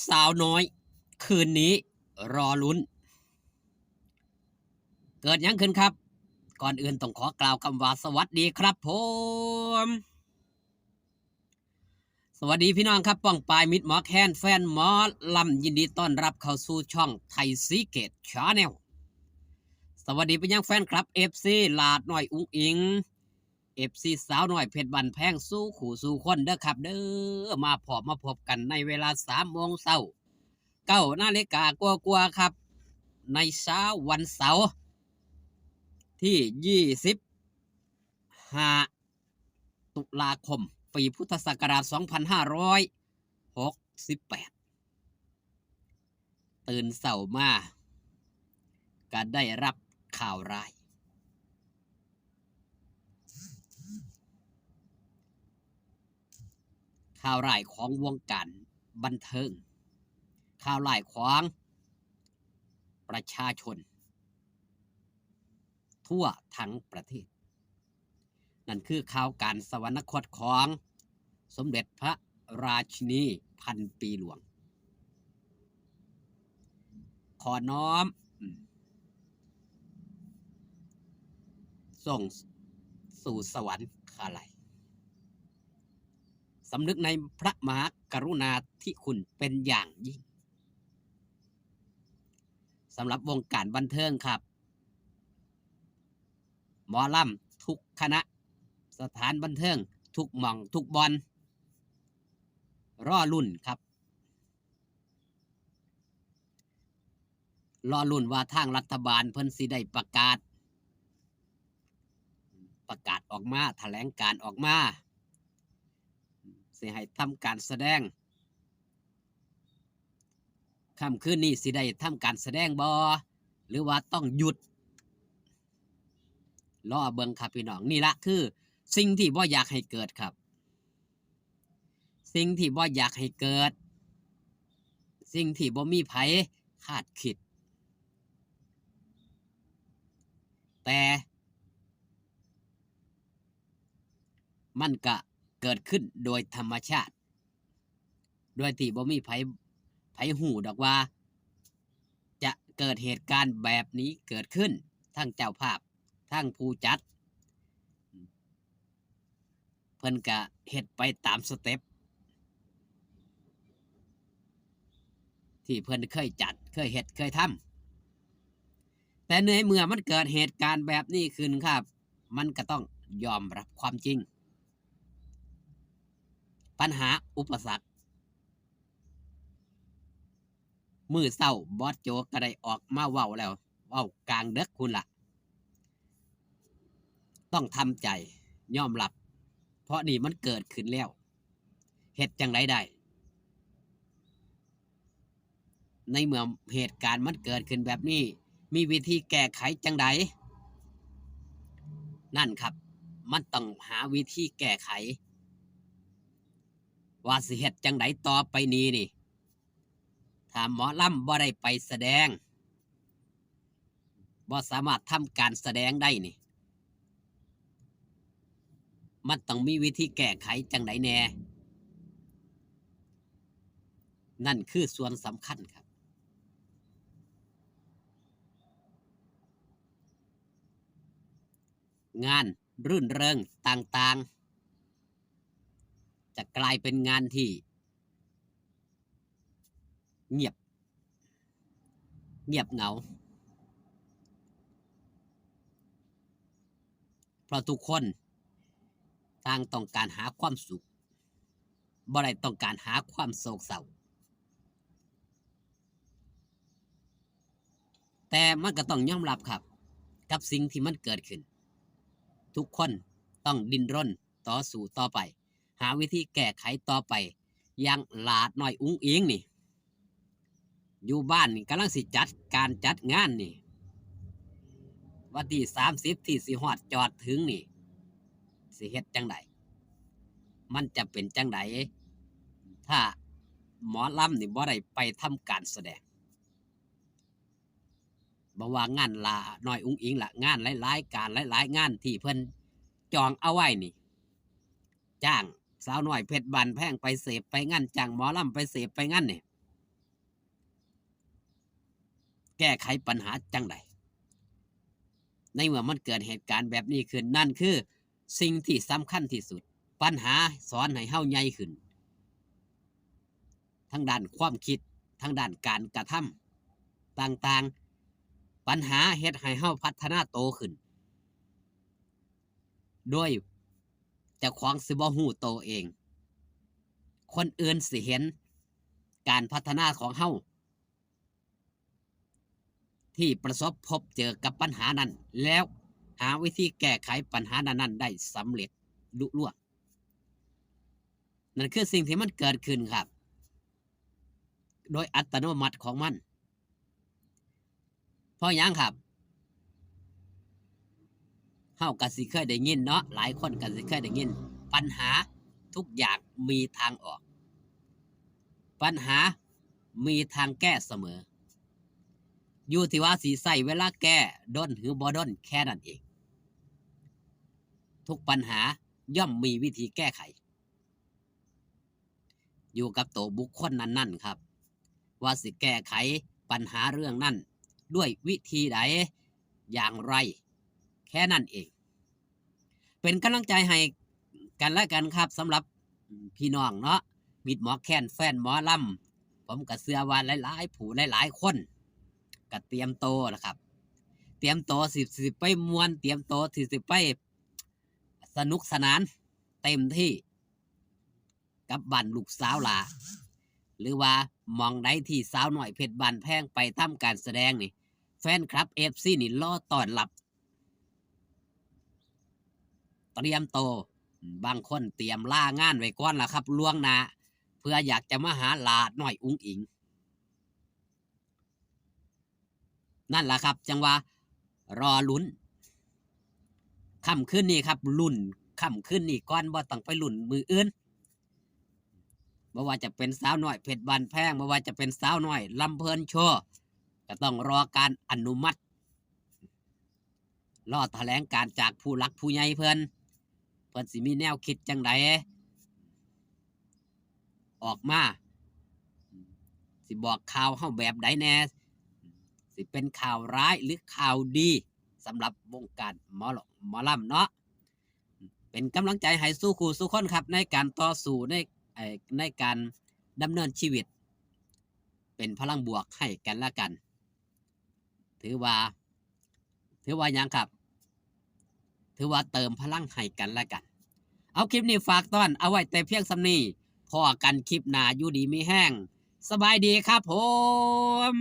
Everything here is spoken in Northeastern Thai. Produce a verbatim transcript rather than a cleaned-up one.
สาวน้อย คืนนี้รอลุ้น เกิดหยังขึ้นครับ ก่อนอื่นต้องขอกล่าวคำว่าสวัสดีครับผม สวัสดีพี่น้องครับ ป้องปายมิตรหมอแคน แฟนหมอลำ ยินดีต้อนรับเข้าสู่ช่องไทยซีเกตชาแนล สวัสดีไปยังแฟนคลับ เอฟซี หลาดน้อยอุ๋งอิ๋ง เอฟซี สาวน้อยเพชรบ้านแพง สู่คู่สู่คนเด้อครับเด้อ มาพบมาพบกันในเวลาสามโมงเช้า เก้านาฬิกากว่าๆครับ ในเช้าวันเสาร์ที่ยี่สิบห้า ตุลาคม ปีพุทธศักราชสองพันห้าร้อยหกสิบแปด ตื่นเช้ามา ก็ได้รับข่าวร้าย ข่าวร้ายของวงการบันเทิง ข่าวร้ายของประชาชน ทั่วทั้งประเทศ นั่นคือข่าวการสวรรคตของสมเด็จพระราชินีพันปีหลวง ขอน้อม อืม ส่งสู่สวรรคาลัย สำนึกในพระมหากรุณาธิคุณเป็นอย่างยิ่ง สำหรับวงการบันเทิงครับ หมอลำทุกคณะ สถานบันเทิงทุกหม่องทุกบ่อน รอลุ้นครับ รอลุ้นว่าทางรัฐบาลเพิ่นสิได้ประกาศ ประกาศออกมา แถลงการออกมา สิให้ทำการแสดง ค่ำคืนนี้สิได้ทำการแสดงบ่ หรือว่าต้องหยุด รอเบิ่งครับพี่น้อง นี่ละคือสิ่งที่บ่อยากให้เกิดครับ สิ่งที่บ่อยากให้เกิด สิ่งที่บ่มีไผคาดคิด แต่ มันก็เกิดขึ้นโดยธรรมชาติ โดยที่บ่มีไผ ไผฮู้ดอกว่า จะเกิดเหตุการณ์แบบนี้เกิดขึ้น ทั้งเจ้าภาพ ทั้งผู้จัด เพิ่นก็เฮ็ดไปตามสเต็ป ที่เพิ่นเคยจัด เคยเฮ็ด เคยทำ แต่ในเมื่อมันเกิดเหตุการณ์แบบนี้ขึ้นครับ มันก็ต้องยอมรับความจริง ปัญหาอุปสรรค มื้อเช้าบอสโจก็ได้ออกมาเว้าแล้ว เว้ากลางดึกพุ้นละ ต้องทำใจยอมรับ เพราะนี่มันเกิดขึ้นแล้ว เฮ็ดจั่งใดได้ ในเมื่อเหตุการณ์มันเกิดขึ้นแบบนี้ มีวิธีแก้ไขจั่งใด นั่นครับ มันต้องหาวิธีแก้ไข ว่าสิเฮ็ดจั่งใดต่อไปนี้นี่ ถ้าหมอลำบ่ได้ไปแสดง บ่สามารถทำการแสดงได้นี่ มันต้องมีวิธีแก้ไขจั่งใดแน่ นั่นคือส่วนสำคัญครับ งานรื่นเริงต่างๆ จะกลายเป็นงานที่ เงียบ เงียบเหงา เพราะทุกคนต่างต้องการหาความสุข บ่ได้ต้องการหาความโศกเศร้า แต่มันก็ต้องยอมรับครับ กับสิ่งที่มันเกิดขึ้น ทุกคนต้องดิ้นรนต่อสู้ต่อไป หาวิธีแก้ไขต่อไป อย่างหลาดน้อยอุ๋งอิ๋งนี่ อยู่บ้านนี่กำลังสิจัดการจัดงานนี่ วันที่สามสิบที่สิฮอดจอดถึงนี่ สิเฮ็ดจั่งใด มันจะเป็นจั่งใด ถ้าหมอลำนี่บ่ได้ไปทำการแสดง บ่ว่างานหลาน้อยอุ๋งอิ๋งละ งานหลายๆ การหลายๆ งานที่เพิ่นจองเอาไว้นี่ จ้างสาวน้อยเพชรบ้านแพงไปเสพไปงาน จ้างหมอลำไปเสพไปงานนี่ แก้ไขปัญหาจั่งใด ในเมื่อมันเกิดเหตุการณ์แบบนี้ขึ้น นั่นคือสิ่งที่สำคัญที่สุด ปัญหาสอนให้เฮาใหญ่ขึ้น ทางด้านความคิด ทางด้านการกระทำต่างๆ ปัญหาเฮ็ดให้เฮาพัฒนาโตขึ้น โดยเจ้าของสิบ่ฮู้โตเอง คนอื่นสิเห็นการพัฒนาของเฮา ที่ประสบพบเจอกับปัญหานั้น แล้วหาวิธีแก้ไขปัญหานั้นๆได้สำเร็จลุล่วง นั่นคือสิ่งที่มันเกิดขึ้นครับ โดยอัตโนมัติของมัน เพราะหยังครับ เฮาก็สิเคยได้ยินเนาะ หลายคนก็สิเคยได้ยิน ปัญหาทุกอย่างมีทางออก ปัญหามีทางแก้เสมอ อยู่ที่ว่าสิใช้เวลาแก้ดนหรือบ่ดนแค่นั้นเอง ทุกปัญหาย่อมมีวิธีแก้ไข อยู่กับตัวบุคคลนั้นๆครับ ว่าสิแก้ไขปัญหาเรื่องนั้นด้วยวิธีใดอย่างไร แค่นั้นเอง เป็นกำลังใจให้กันและกันครับ สำหรับพี่น้องเนาะ มิตรหมอแคน แฟนหมอลำ ผมก็เชื่อว่าหลายๆผู้หลายๆคนก็เตรียมโตแล้วครับ เตรียมโตสิสิไปม่วน เตรียมโตสิสิไปสนุกสนานเต็มที่ กับบ้านลูกสาวหล่า หรือว่าหม่องใดที่สาวน้อยเพชรบ้านแพงไปทำการแสดงนี่ แฟนคลับ เอฟซี นี่รอต้อนรับ เตรียมโต บางคนเตรียมลางานไว้ก่อนล่ะครับ ล่วงหน้า เพื่ออยากจะมาหาหล่าน้อยอุ๋งอิ๋ง นั่นล่ะครับ จั่งว่ารอลุ้น ค่ำคืนนี้ครับ ลุ้นค่ำคืนนี้ก่อน บ่ต้องไปลุ้นมื้ออื่น บ่ว่าจะเป็นสาวน้อยเพชรบ้านแพง บ่ว่าจะเป็นสาวน้อยลำเพลินโชว์ ก็ต้องรอการอนุมัติ รอแถลงการณ์จากผู้หลักผู้ใหญ่เพิ่น เพิ่นสิมีแนวคิดจั่งใดออกมา สิบอกข่าวเฮาแบบใดแน่ สิเป็นข่าวร้ายหรือข่าวดีสำหรับวงการหมอล- หมอลำเนาะ เป็นกำลังใจให้สู่คู่สู่คนครับ ในการต่อสู้ ใน เอ่อ ในการดำเนินชีวิต เป็นพลังบวกให้กันและกัน ถือว่า ถือว่าหยังครับ ถือว่าเติมพลังให้กันและกัน เอาคลิปนี้ฝากต้อน เอาไว้แต่เพียงส่ำนี้ พ้อกันคลิปหน้า อยู่ดีมีแฮง สบายดีครับผม